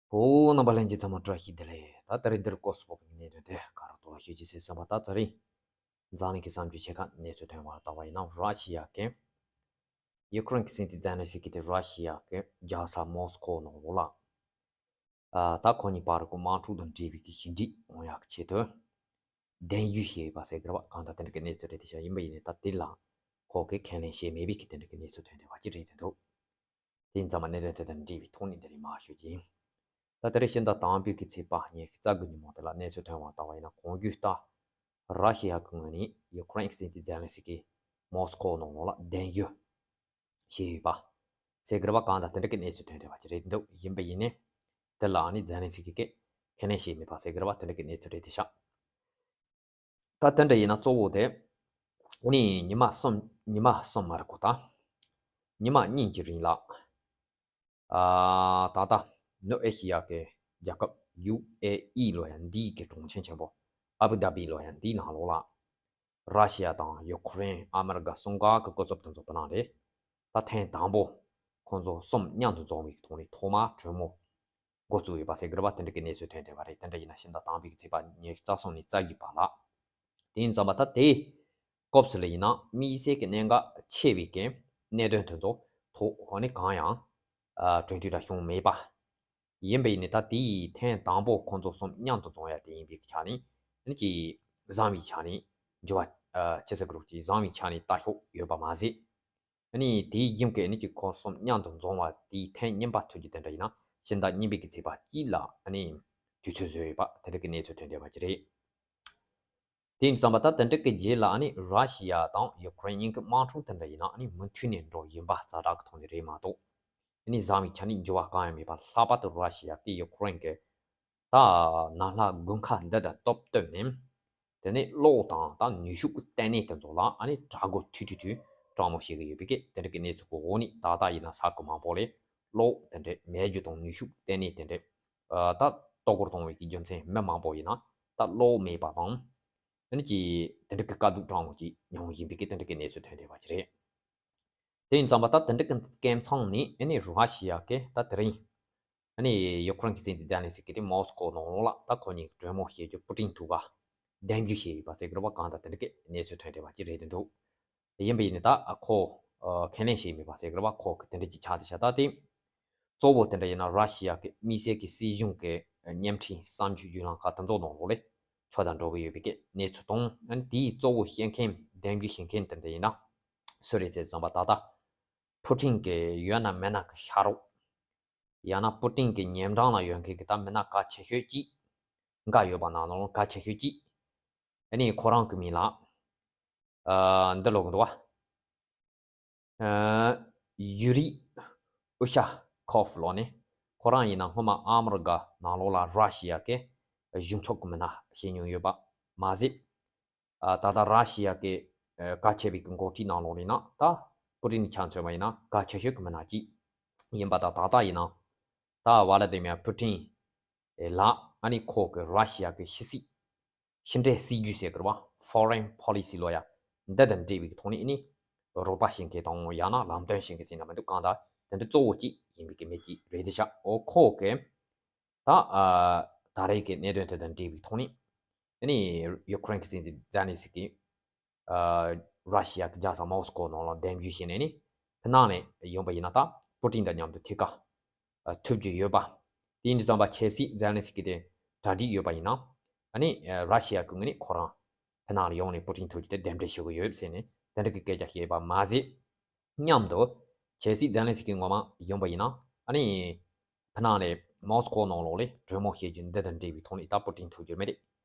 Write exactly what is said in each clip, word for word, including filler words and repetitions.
ཨོ། རྣམ་པ་ལྷན་རྒྱས་ཚང་མ་བཀྲ་ཤིས་བདེ་ལེགས། ད་དེ་རིང་འདིར་སྐོར་སུ་ཕོག་པའི་གནད་དོན་དེ་ག་རེ་ཐོག་ལ་ཤོད་ཀྱི་ཟེར་བསམ་པ། ད་དེ་རིང་འཛམ་གླིང་གི་བསམ་ཚུལ་ཆེ་ཁག་གནས་ཚུལ་ཐོན་པར་བལྟ་བ་ཡིན་ན། ར་ཤི་ཡ་གིས་ཡུ་ཀེ་རེན་གྱི་སྲིད་འཛིན་ཛེ་ལན་སི་ཀི་དེ་ར་ཤི་ཡ་གི་རྒྱལ་ས་མོ་སི་ཁོ་ནང་ལོགས་ལ། ཨ། ད་ཁོ་གཉིས་བར་གྱི་དམག་འཁྲུག་དང་འབྲེལ་བའི་གི་ཞི་འགྲིག་ཡོང་ཡག་གི་ཆེད་དུ་གདན་འཇུ་བྱས་ཡོད་པ་ཟེར་གི་རེད་པ། གང་ལྟར་དེ་འདྲ་གི་གནས་ཚུལ་རེད་དེ་ཤག་ཡིན་པ་ཡིན་ནའི་ད་དེ་ལ་ཁོ་གིས་ཁས་ལེན་བྱས་མེད་པའི་གི་དེ་འདྲ་གི་གནས་ཚུལ་ཐོན་བསྡད་པ་ཅིག་རེད་དེ་འདུག་དེ་ཡིན་ཙང་མ་གནད་དོན་དེ་དང་འབྲེལ་བའི་ཐོག་ནས་འདི་རིང་མར་ཞུ་རྒྱུ་ཡིན། ད་དེ་རིང་ཕྱི་ཟླ་དང་པོའི་གི་ཚེས་པ་ཉི་ཤུ་རྩ་དགུ་ཉིན་མོ་དེ་ལ་གནས་ཚུལ་ཐོན་པར་བལྟ་བ་ཡིན་ན། གོང་ཞུས་ལྟར་ར་ཤི་ཡ་གི་ངོས་ནས་ཡུ་ཀེ་རེན་གྱི་སྲིད་འཛིན་ཛེ་ལན་སི་ཀི་མོ་སི་ཁོ་ནང་ལོགས་ལ་གདན་འཇུ་བྱས་ཡོད་པ་ཟེར་གི་རེད་པ། གང་ལྟར་དེ་འདྲ་གི་གནས་ཚུལ་ཐོན་བསྡད་པ་ཅིག་རེད་འདུག་ཡིན་པ་ཡིན་ནའི་དེ་ལ་ཨ་ནི་ཛེ་ལན་སི་ཀི་གིས་ཁས་ལེན་བྱས་མེད་པ་ཟེར་གི་རེད་པ། དེ་འདྲ་གི་གནས་ཚུལ་རེད་དེ་ཤག་ད་དེ་འདྲ་ཡིན་ན་གཙོ་བོ་དེ་ཨ་ནི་ཉི་མ་གསུམ། ཉི་མ་གསུམ་མ་རེད་གོ། ད་ཉི་མ་གཉིས་ཀྱི་རིང་ལ། ཨ། ད་ལྟ་ནུབ་ཨེ་ཤི་ཡ་གི་རྒྱལ་ཁབ་ཡུ་ཨེ་ཨི་ལོ་ཡ་འདིའི་གི་གྲོང་ཁྱེར་ཆེན་པོ་ཨ་བུ་དྷ་བི་ལོ་ཡ་འདིའི་ནང་ལོགས་ལ། ར་ཤི་ཡ་དང་ཡུ་ཀེ་རེན། ཨ་མི་རི་ཀ་གསུམ་ཀ་གི་སྐུ་ཚབ་དེ་ཚོ་བུ་ནང་རེད། ད་ཐེངས་དང་པོ་ཁོང་ཚོ་གསུམ་མཉམ་དུ་འཛོམས་པའི་ཐོག་ནས་ཐོག་མར་གྲོས་མོལ་འགོ་བཙུགས་ཡོད་པ་ཟེར་གི་རེད་པ། དེ་འདྲ་གི་གནས་ཚུལ་ཐོན་བསྡད་པ་རེད། དེ་འདྲ་ཡིན་ན་ཕྱི་ཟླ་དང་པོའི་གི་ཚེས་པ་ཉི་ཤུ་རྩ་གསུམ་ནས་རྩ་བཞི་བར་ལ། དེ་ཡིན་ཙམ་པ་ད་དེའི་སྐབས་སུ་ལ་ཡིན་ན་དམིགས་བསལ་གྱི་གནད་འགག་ཆེ་བའི་གི་གནད་དོན་དེ་ཚོ་ཐོག་ནས་གང་ཡང་ཨ་གྲོས་མཐུན་འདྲ་བྱུང་མེད་པ། ཡིན་པ་ཡིན་ནའི་ད་དེའི་ཐེངས་དང་པོ་ཁོང་ཚོ་གསུམ་མཉམ་དུ་འཛོམས་ཡ་དེ་ཡིན་པའི་ཆ་ནས་ཨ་ནི་ཅིག་བཟང་བའི་ཆ་ནས་འགྱུར་བ། ཨ། ཅི་ཟེར་དགོས་རེད། ཅིག་བཟང་བའི་ཆ་ནས་ལྟ་ཕྱོགས་ཡོད་པ་མ་ཟད། ཨ་ནི་དེའི་རྒྱུན་གྱི་ཨ་ནི་ཅིག་ཁོང་གསུམ་མཉམ་དུ་འཛོམས་པ་དེའི་ཐེངས་གཉིས་པ་ཐུག་རྒྱུ་དེ་འདྲ་ཡིན་ན་ཕྱི་ཟླ་གཉིས་པའི་གི་ཚེས་པ་གཅིག་ལ་ཨ་ནི་དུས་ཚོད་བཟོས་ཡོད་པ་དེ་འདྲ་གི་གནས་ཚུལ་ཐོན་བསྡད་པ་ཅིག་རེད། དེ་ཡིན་ཙམ་པ་ད་དེ་འདྲ་གི་རྗེས་ལ་ཨ་ནི་ར་ཤི་ཡ་དང་ཡུ་ཀེ་རེན་གཉིས་ཀྱི་དམག་འཁྲུག་དེ་འདྲ་ཡིན་ན་ཨ་ནི་མུ་མཐུད་ནས་འགྲོ་ཡིན་པ་ཛ་དྲག་གི་ཐོག་ནས་རེད་མ་གཏོགས། ཨ་ནི་བཟང་བའི་ཆ་ནས་འགྱུར་བ་གང་ཡང་མེད་པ། ལྷག་པར་དུ་ར་ཤི་ཡ་གིས་ཡུ་ཀེ་རེན་གྱི་ད་ནང་ལྷག་དགུན་ཁ་འདི་དང་སྟབས་བསྟུན་ནས། དེ་ནས་གློག་དང་ད་ནུས་ཤུགས་ལྟེ་གནས་དེ་ཚོ་ལ་ཨ་ནི་དྲག་རྒོལ་ཐུག་ཐུག་ཐུག་དྲག་མོ་བྱེད་ཀྱི་ཡོད་པའི་གི་དེ་འདྲ་གི་གནས་ཚུལ་གྱི་འོག་ནས། ད་ལྟ་ཡིན་ན་ས་ཁུལ་མང་པོ་ལ་གློག་དེ་འདྲའི་མེ་རྒྱུ་དང་ནུས་ཤུགས་ལྟེ་གནས་དེ་འདྲའི་ཨ་ད་གཏོར་རྒོལ་གཏོང་བའི་གི་རྒྱུ་མཚན་མི་མང་པོ་ཡིན་ན་ད་གློག་མེད་པ་དང་། ཨ་ནི་ཅིག་དེ་འདྲ་གི་དཀའ་སྡུག་དྲག་མོ་ཅིག་མྱོང་བཞིན་པའི་གི་དེ་འདྲ་གི་གནས་ཚུལ་ཐོན་བསྡད་པ་ཅིག་རེད། དེ་ཡིན་ཙམ་པ་ད་དེ་འདྲ་གི་སྐབས་མཚམས་ནས་ཨ་ནི་ར་ཤི་ཡ་གིས་ད་དེ་རིང་ཨ་ནི་ཡུ་ཀེ་རེན་གྱི་སྲིད་འཛིན་ཛེ་ལན་སི་ཀི་དེ་མོ་སི་ཁོ་ནང་ལོགས་ལ་ད་ཁོ་གཉིས་གྲོས་མོལ་བྱེད་རྒྱུ་པུ་ཏིན་ཐུག་ག་གདན་འཇུ་བྱས་ཡོད་པ་ཟེར་གི་རེད་པ། གང་ལྟར་དེ་འདྲ་གི་གནས་ཚུལ་ཐོན་བསྡད་པ་ཅིག་རེད་དེ་འདུག་ཡིན་པ་ཡིན་ནའི་ད་ཁོ་ཨ་ཁས་ལེན་བྱས་མེད་པ་ཟེར་གི་རེད་པ། ཁོ་གི་དེ་འདྲ་ཅིག་ཆགས་བསྡད་ཤག་ད་དེ་གཙོ་བོ་དེ་འདྲ་ཡིན་ན་ར་ཤི་ཡ་གི་དམིགས་བསལ་གྱི་སྲིད་གཞུང་གི་བརྙན་འཕྲིན་གསར་འགྱུར་བརྒྱུད་ལམ་ཁག་དེ་ཚོ་ནང་ལོགས་ལ་ཆགས་དང་འགྲོ་གི་ཡོད་པའི་གི་གནས་ཚུལ་དང་། ཨ་ནི་དེའི་གཙོ་བོ་བཤད་མཁན་གདན་འཇུ་བྱེད་མཁན་དེ་འདྲ་ཡིན་ན་སུ་རེད་ཟེར་བསམ་པ། ད་ལྟ་པུ་ཏིན་གྱི་ཡོད་ན་མེད་ན་གི་ཕྱག་རོགས། ཡང་ན་པུ་ཏིན་གྱི་ཉེ་འགྲམ་ལ་ཡོད་མཁན་གྱི་ད་མི་སྣ་གལ་ཆེ་ཤོས་ཅིག་འགའ་ཡོད་པ་ནང་ལོགས་གལ་ཆེ་ཤོས་ཅིག་ཨ་ནི་ཁོ་རང་གི་མིང་ལ་ཨ་འདི་ལབ་གི་འདུག་བ། ཨ་ཡུ་རི་ཨུ་ཤ་ཁོབ་ལབ་ནས། ཁོ་རང་ཡིན་ན་སྔོན་མ་ཨ་མི་རི་ཀ་ནང་ལོགས་ལ་ར་ཤི་ཡ་གི་གཞུང་ཚབ་ཀྱི་མི་སྣ་བྱས་མྱོང་ཡོད་པ་མ་ཟད། ཨ་ད་ལྟ་ར་ཤི་ཡ་གི་ཨ་གལ་ཆེ་བའི་གི་འགོ་ཁྲིད་ནང་ལོགས་ཡིན་ན་ད་པུ་ཏིན་ཆ་མཚོན་པ་ཡིན་ན་གལ་ཆེ་ཤོས་ཀྱི་མི་སྣ་གཅིག་ཡིན་པ་དང་། ད་ལྟ་ཡིན་ན་ད་ཝ་ལ་དི་མིར་པུ་ཏིན་ལ་ཨ་ནི་ཁོ་གི་ར་ཤི་ཡ་གི་ཕྱི་སྲིད་ཕྱི་འབྲེལ་སྲིད་ཇུས་ཟེར་གི་རེད་བ། Foreign Policy ལབ་ཡ་འདི་དང་འབྲེལ་བའི་གི་ཐོག་ནས་ཨ་ནི་རོགས་པ་བྱེད་མཁན་དང་ཡང་ན་ལམ་སྟོན་བྱེད་མཁན་ཟེར་ན་མི་འདུག་གང་ལྟར་དེ་འདྲ་གཙོ་བོ་གཅིག་ཡིན་པའི་གི་མི་གཅིག་རེད་དེ་ཤག་འོ་ཁོ་གི་ད་ཨ་ད་རེས་ཀྱི་གནད་དོན་དེ་དང་འབྲེལ་བའི་ཐོག་ནས་ཨ་ནི་ཡུ་ཀེ་རེན་གྱི་སྲིད་འཛིན་ཛེ་ལན་སི་ཀི་ཨ་ར་ཤི་ཡ་གི་རྒྱལ་ས་མོ་སི་ཀོ་ནང་ལ་འདེམས་བསྐོ་བྱས་ནས་ནི་ཕྱི་ནང་ནས་ཡོང་པ་ཡིན་ན་ད་པུ་ཏིན་དང་མཉམ་དུ་ཐུག་ག་ཨ་ཐུབ་རྒྱུ་ཡོད་པ། དེ་ཡིན་དུས་ཙམ་པ་ཆབ་སྲིད་ཛེ་ལན་སི་ཀི་དེ་གྲ་སྒྲིག་ཡོད་པ་ཡིན་ན། ཨ་ནི་ཨ་ར་ཤི་ཡ་གི་ངོས་ནས་ཁོ་རང་ཕྱི་ནང་ལ་ཡོང་ནས་པུ་ཏིན་ཐུག་རྒྱུ་དེ་གདན་འདྲེན་ཞུ་གི་ཡོད་ཟེར་ནས་དེ་འདྲ་གི་སྐད་ཆ་བཤད་པ་མ་ཟད། མཉམ་དུ་ཆབ་སྲིད་ཛེ་ལན་སི་ཀི་ངོ་མ་ཡོང་པ་ཡིན་ན། ཨ་ནི་ཕྱི་ནང་ནས་མོ་སི་ཀོ་ནང་ལོགས་ལ་གྲོས་མོལ་བྱེད་རྒྱུ་འདི་དང་འབྲེལ་བའི་ཐོག་ནས་ད་པུ་ཏིན་ཐུག་རྒྱུ་མེད་རེད།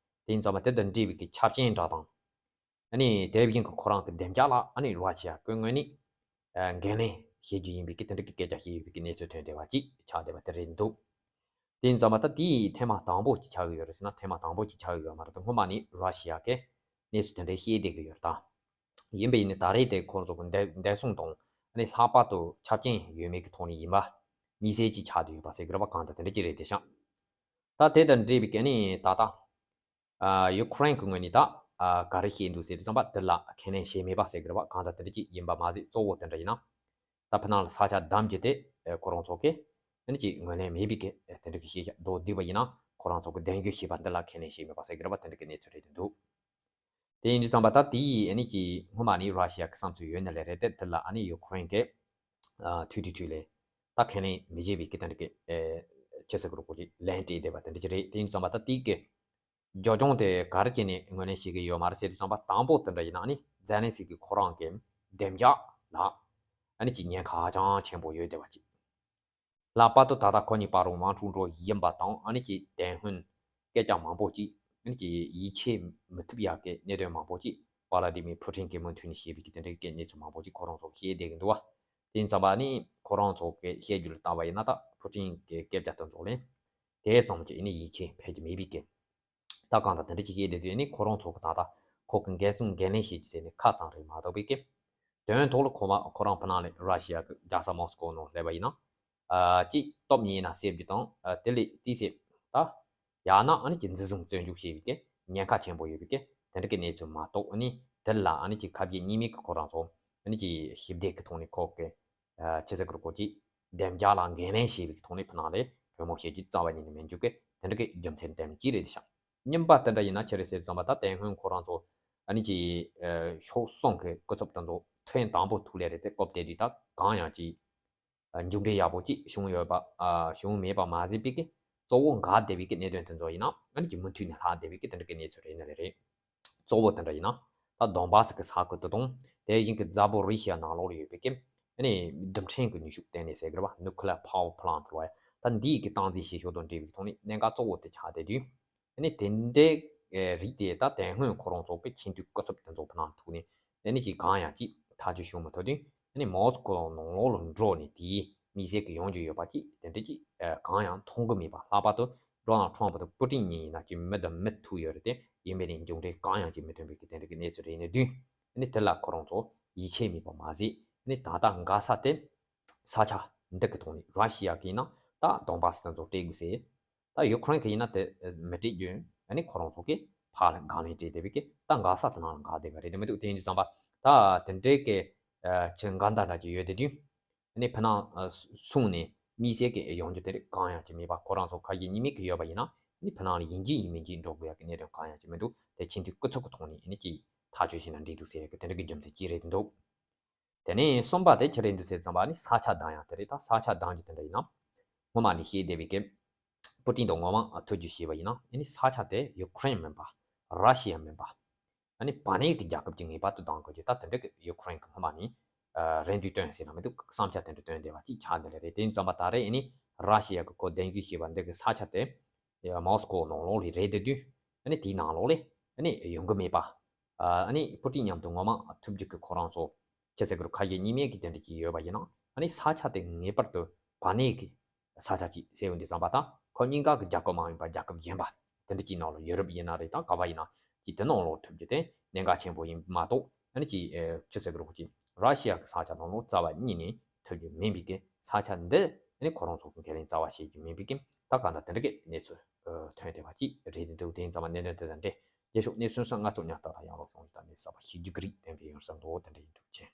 དེ་ཡིན་ཙམ་པ་དེ་དང་འབྲེལ་བའི་གི་ཆ་རྐྱེན་འདྲ་དང་། ཨ་ནི་དེ་བཞིན་གྱི་ཁོ་རང་གི་བདེ་འཇགས་ལ་ཨ་ནི་ར་ཤི་ཡ་གི་ངོས་ནས་ཨ་འགན་ལེན་བྱེད་རྒྱུ་ཡིན་པའི་གི་དེ་འདྲ་གི་སྐད་ཆ་བཤད་ཡོད་པའི་གི་གནས་ཚུལ་ཐོན་བསྡད་པ་ཅིག་ཆགས་བསྡད་པ་དེ་རེད་འདུག་དེ་ཡིན་ཙམ་པ་ད་དེའི་ཐེངས་མ་དང་པོ་ཅིག་ཆགས་ཀྱི་ཡོད་རེད་ཟེར་ན་ཐེངས་མ་དང་པོ་ཅིག་ཆགས་ཀྱི་ཡོད་མ་རེད། ད་སྔོན་མ་ནས་ར་ཤི་ཡ་གིས་གནས་ཚུལ་དེ་འདྲ་བཤད་བསྡད་ཀྱི་ཡོད་རེད་ད། ཡིན་པ་ཡིན་ནའི་ད་རེས་དེ་ཁོ་ཚོ་གི་འདས་འདས་སོང་དང་ཨ་ནི་ལྷག་པར་དུ་ཆ་རྐྱེན་ཡོད་མེད་ཀྱི་ཐོག་ནས་ཡིན་པ་དམིགས་བསལ་ཅིག་ཆགས་བསྡད་ཡོད་པ་ཟེར་གི་རེད་པ། གང་ལྟར་དེ་འདྲ་ཅིག་རེད་དེ་ཤག་ད་དེ་དང་འབྲེལ་བའི་གི་ཨ་ནི་ད་ལྟ་ཨ་ཡུ་ཀེ་རེན་གྱི་ངོས་ནས་ད་ཨ་ག་རེ་བཤད་འདུག་ཟེར་དུས་ཙམ་པ་དེ་ལ་ཁས་ལེན་བྱས་མེད་པ་ཟེར་གི་རེད་པ། གང་ལྟར་དེ་འདྲ་ཅིག་ཡིན་པ་མ་ཟད། གཙོ་བོ་དེ་འདྲ་ཡིན་ན་ད་ཕྱི་ནང་ལ་ས་ཆ་བདམས་རྒྱུ་དེ་ཨ་ཁོ་རང་ཚོ་གི་ ཨ་ནི་ཅིག་ངོས་ལེན་མེད་པའི་གི་དེ་འདྲ་གི་ཤེས་བྱ་མདོར་བསྡུས་པ་ཡིན་ན་ཁོ་རང་ཚོ་གི་གདན་འཇོག་བྱས་པ་འདི་ལ་ཁས་ལེན་བྱས་མེད་པ་ཟེར་གི་རེད་པ། དེ་འདྲ་གི་གནས་ཚུལ་རེད་འདུག་དེ་ཡིན་དུས་ཙམ་པ་ད་དེ་ཡིས་ཨ་ནི་ཅིག་སྔོན་མ་ནས་ར་ཤི་ཡ་གི་བསམ་ཚུལ་ཡོད་ནི་ལས་རེད་དེ། དེ་ལ་ཨ་ནི་ཡུ་ཁུ་རེན་གི་ཨ་ཐུག་དུས་དུས་ལས་ད་ཁས་ལེན་མི་བྱེད་པའི་གི་དེ་འདྲ་གི་ཨེ་ཅི་ཟེར་གི་རེད། ཁོ་ཅིག་ལན་སྤྲད་བསྡད་པ་དེ་འདྲ་ཅིག་རེད། དེ་ཡིན་དུས་ཙམ་པ་ད་དེ་གི་རྒྱབ་ལྗོངས་དེ་ག་རེ་བྱས་ནས་ངོས་ལེན་བྱེད་ཀྱི་ཡོད་མ་རེད་ཟེར་དུས་ཙམ་པ། དང་པོ་དེ་འདྲ་ཡིན་ན་ཨ་ནི་ཛེ་ལན་སི་ཀི་ཁོ་རང་གི་བདེ་འཇགས་ལ་ཨ་ནི་ཅིག་ཉེན་ཁ་ཧ་ཅང་ཆེན་པོ་ཡོད་བསྡད་པ་ཅིག་ལྷག་པར་དུ་ད་ལྟ་ཁོ་གཉིས་བར་དུ་དམག་འཁྲུག་འགྲོ་ཡིན་པ་དང་། ཨ་ནི་ཅིག་དེ་སྔོན་སྐད་ཆ་མང་པོ་ཅིག་ཨ་ནི་ཅིག་ཡིད་ཆེས་མི་ཐུབ་ཡག་གི་གནད་དོན་མང་པོ་ཅིག་ཝ་ལ་ཏི་མིར་ཕུ་ཊིན་གྱི་མུ་མཐུད་ནས་བཤད་པའི་གི་དེ་འདྲའི་གི་གནས་ཚུལ་མང་པོ་ཅིག་ཁོ་རང་ཚོ་བཤད་བསྡད་ཀྱི་འདུག་བ། དེ་ཡིན་ཙམ་པ་ཨ་ནི་ཁོ་རང་ཚོ་གི་བཤད་རྒྱུ་ལ་བལྟས་པ་ཡིན་ན་ད་ཕུ་ཊིན་གྱི་སྐད་ཆ་དེ་ཚོ་ལ་དེ་ཙམ་གྱི་ཨ་ནི་ཡིད་ཆེས་འཕེལ་གྱི་མེད་པའི་གི་ད་གང་ལྟར་དེ་འདྲ་ཅིག་བཤད་བསྡད་དུས་ཨ་ནི་ཁོ་རང་ཚོ་གི་ད་ལྟ་ཁོ་གི་འགན་སེམས་འགན་ལེན་བྱེད་ཀྱི་ཟེར་ནས་ཁ་ཚང་རེད་མ་གཏོགས་པའི་གི་དོན་ཐོག་ལ་ཁོ་མ་ཁོ་རང་ཕ་ནང་ལ་ར་ཤི་ཡ་གི་རྒྱལ་ས་མོ་སི་ཀོ་ནང་སླེབས་པ་ཡིན་ན། ཨ་ཅིག་སྟོབས་ཉིད་ན་སེབ་རྒྱུ་དང་། ཨ་དེ་ལས་ཏི་སེ་ད་ཡང་ན་ཨ་ནི་ཅིག་འཛིན་བཟུང་བཙོན་འཇུག་བྱས་པའི་གི་ཉེན་ཁ་ཆེན་པོ་ཡོད་པའི་གི་དེ་འདྲ་གི་གནས་ཚུལ་མ་གཏོགས། ཨ་ནི་དེ་ལ་ཨ་ནི་ཅིག་ཁ་གྱེས་གཉིས་མེད་གི་ཁོ་རང་ཚོ་ཨ་ནི་ཅིག་ཞི་བདེ་གི་ཐོག་ནས་ཁོ་གི་ཨ་ཅི་ཟེར་གི་རེད། ཁོ་ཅིག་བདེ་འཇགས་ལ་འགན་ལེན་བྱས་པའི་གི་ཐོག་ནས་ཕ་ནང་ལ་གྲོས་མོལ་བྱེད་རྒྱུ་རྩ་བ་ཉིད་ནས་མི་འཇུག་གི་དེ་འདྲ་གི་རྒྱུ་མཚན་ལྡན་གཅིག་རེད་ཤག་རྙིང་པ་དེ་འདྲ་ཡིན་ན་ཅི་རེད་ཟེར་དུས་ཙམ་པ། ད་དེ་སྔོན་ཁོ་རང་ཚོ་ཨ་ནི་ཅིག་ཨ་ཕྱོགས་གསུམ་གི་སྐུ་ཚབ་དེ་ཚོ་ཐེངས་དང་པོ་ཐུག་ལེ་རེད་དེ། སྐབས་དེ་དུས་ད་གང་ཡང་ཅིག་ཨ་མཇུག་འབྲས་ཡག་པོ་ཅིག་བྱུང་ཡོད་པ་ཨ་བྱུང་མེད་པ་མ་ཟད་པའི་གི་གཙོ་བོ་འགག་བསྡད་པའི་གི་གནད་དོན་དེ་ཚོ་ཡིན་ན་ཨ་ནི་ཅིག་མུ་མཐུད་ནས་ལྷག་བསྡད་པའི་གི་དེ་འདྲ་གི་གནས་ཚུལ་རེད་ནི་ལས་རེད། གཙོ་བོ་དེ་འདྲ་ཡིན་ན་ད་དོན་བཱ་སི་གི་ས་ཁུལ་དེ་དང་། དེ་བཞིན་གི་ཛ་པོ་རི་ཤི་ཡ་ནང་ལོགས་ལ་ཡོད་པའི་གི་ཨ་ནི་རྡུལ་ཕྲན་གྱི་ནུས་ཤུགས་ལྟེ་གནས་ཟེར་གི་རེད་བ། Nuclear Power Plant ལབ་ཡ། ད་འདིའི་གི་སྟངས་འཛིན་བྱེད་ཕྱོགས་དང་འབྲེལ་བའི་ཐོག་ནས་གནད་འགག་གཙོ་བོ་དེ་ཆགས་བསྡད་དུས། ཨ་ནི་དེ་འདྲའི་ཨེ་རིགས་དེ་ད་དེ་སྔོན་ཁོ་རང་ཚོ་གི་ཆེས་མཐོའི་སྐུ་ཚབ་དེ་ཚོ་ཕ་ནང་ཐུག་ནས་ཨ་ནི་ཅིག་གང་ཡང་ཅིག་ཐག་གཅོད་བྱུང་མི་ཐུབ་དུས། ཨ་ནི་མོ་སི་ཀོ་ནང་ལོགས་ལ་འགྲོ་ནས་དེའི་དམིགས་བསལ་གྱི་ཡོང་རྒྱུ་ཡོད་པ་ཅིག་དེ་འདྲ་ཅིག་ཨེ་གང་ཡང་མཐོང་གི་མེད་པ། ལྷག་པར་དུ་ཌོ་ནལ་ཊམ་ཕུ་དང་པུ་ཏིན་གཉིས་ཡིན་ན་ཅིག་མི་དང་མི་ཐུག་ཡོད་རེད་དེ། ཡིན་པས་ནས་མཇུག་འབྲས་གང་ཡང་ཅིག་མི་ཐོན་པའི་གི་དེ་འདྲ་གི་གནས་ཚུལ་རེད་ནས་དུས། ཨ་ནི་དེ་ལ་ཁོ་རང་ཚོ་ཡིད་ཆེས་མེད་པ་མ་ཟད། ཨ་ནི་ད་ལྟ་འགག་ས་དེ་ས་ཆ་འདི་གི་ཐོག་ནས་ར་ཤི་ཡ་གི་ཡིན་ན་ད་དོན་བཱ་སི་དེ་ཚོ་སྤྲད་དགོས་ཟེར། ད་ཡུ་ཁུ་རེན་གི་ཡིན་ན་དེ་མི་སྤྲད་རྒྱུ་ཨ་ནི་ཁོ་རང་ཚོ་གི་ཕར་ལ་དགག་ལན་སྤྲད་བསྡད་པའི་གི་ད་འགག་ས་དེ་ནང་ལ་འགག་བསྡད་པ་རེད་དེ་མི་འདུག་དེ་ཡིན་དུས་ཙམ་པ་ད་དེ་འདྲའི་གི་ཨ་ཅིག་འགལ་ཟླ་འདྲ་ཅིག་ཡོད་བསྡད་དུས། ཨ་ནི་ཕ་ནང་ཨ་སྲུང་ནས་དམིགས་བསལ་གྱི་ཡོང་རྒྱུ་དེ་རིགས་གང་ཡང་ཅིག་མེད་པ། ཁོ་རང་ཚོ་ཁ་ཞེ་གཉིས་མེད་ཀྱི་ཡོད་པ་ཡིན་ན། ཨ་ནི་ཕ་ནང་ལ་ཡིན་གཅིག་ཡིན་མིན་གཅིག་འགྲོ་དགོས་ཡག་གི་གནད་དོན་གང་ཡང་ཅིག་མི་འདུག་དེ་ཆེས་མཐོའི་སྐུ་ཚབ་ཀྱི་ཐོག་ནས་ཨ་ནི་ཅིག་ཐག་གཅོད་བྱས་ན་འགྲིག་འདུག་ཟེར་ཡག་གི་དེ་འདྲ་གི་རྒྱུ་མཚན་ཅིག་རེད་འདུག་དེ་ནས་གསུམ་པ་དེ་ཅི་རེད་འདུག་ཟེར་ཙམ་པ། ཨ་ནི་ས་ཆ་བདག་ཡག་དེ་རེད། ད་ས་ཆ་བདག་རྒྱུ་དེ་འདྲ་ཡིན་ན། སྔོན་མ་ནས་བཤད་བསྡད་པའི་གི་པུ་ཏིན་དང་ངོ་མ་ཐུག་རྒྱུ་བྱས་པ་ཡིན་ན། ཨ་ནི་ས་ཆ་དེ་ཡུ་ཁུ་རེན་མིན་པ། ར་ཤི་ཡ་མིན་པ། ཨ་ནི་བར་གནས་ཀྱི་རྒྱལ་ཁབ་ཀྱིས་ངེས་པར་དུ་ལྡང་དགོས་ཀྱི། ད་དེ་འདྲ་གི་ཡུ་ཁུ་རེན་གྱི་སྔོན་མ་ནས་ཨ་རེ་འདུན་བཏོན་ཟེར་ན་མི་འདུག་བསམ་འཆར་དེ་འདྲ་བཏོན་བསྡད་པ་ཅིག་ཆགས་བསྡད་ལེ་རེད། དེ་ཡིན་ཙམ་པ་ད་རེས་ཨ་ནི་ར་ཤི་ཡ་གི་ཁོ་གདན་ཞུ་བྱས་པ་འདི་གི་ས་ཆ་དེ་མོ་སི་ཀོ་ནང་ལོགས་ལ་རེད་བསྡད་དུས། ཨ་ནི་དེའི་ནང་ལོགས་ལ་ཨ་ནི་ཡོང་གི་མེད་པ། ཨ་ནི་པུ་ཏིན་མཉམ་དུ་ངོ་མ་ཐུག་རྒྱུ་གི་ཁོ་རང་ཚོ་ཅི་ཟེར་གི་རེད། ཁ་ཞེ་གཉིས་མེད་ཀྱི་དེ་འདྲ་ཅིག་ཡོད་པ་ཡིན་ན། ཨ་ནི་ས་ཆ་དེ་ངེས་པར་དུ་བར་གནས་ཀྱི་ས་ཆ་ཅིག་ཟེར་ཡོང་དུས་ཙམ་པ། ད་ཁོ་གཉིས་ཀ་གི་རྒྱལ་ཁབ་མ་ཡིན་པ་རྒྱལ་ཁབ་གཞན་པ་དེ་འདྲ་ཅིག་ནང་ལ། ཡུ་རོབ་ཡིན་ན་རེད། ད་ག་པར་ཡིན་ན་ཅིག་དེ་ནང་ལོགས་ཐུག་རྒྱུ་དེ་གནད་འགག་ཆེན་པོ་ཡིན་མ་གཏོགས། ཨ་ནི་ཅིག་ཨེ་ཅི་ཟེར་གི་རེད། ཁོ་ཅིག་ར་ཤི་ཡ་གི་ས་ཆ་ནང་ལོགས་རྩ་བ་ཉིད་ནས་ཐུག་རྒྱུ་མིན་པའི་གི་ས་ཆ་འདི་ཨ་ནི་ཁོ་རང་ཚོ་གི་འགན་ལེན་རྩ་བ་བྱེད་རྒྱུ་མིན་པའི་གི་ད་གང་ལྟར་དེ་འདྲ་གི་གནས་ཚུལ་ཨ་ཐོན་བསྡད་པ་ཅིག་རེད་འདུག་དེ་ཡིན་ཙམ་པ་གནད་དོན་དེ་དང་འབྲེལ། རྗེས་ཕྱོགས་གནས་ཚུལ་སོགས་སྔ་ཚོད་ཉར་ཐག་དང་ཡང་ལོག་ཡོང་རྒྱུ་དང་མི་གསར་པ་ཤེས་རྒྱུ་གི་རིགས་བསྟན་པའི་ཡོན་བསམ་འདུག་དེ་འདྲ་ཡིན་འདུག་ཅེས།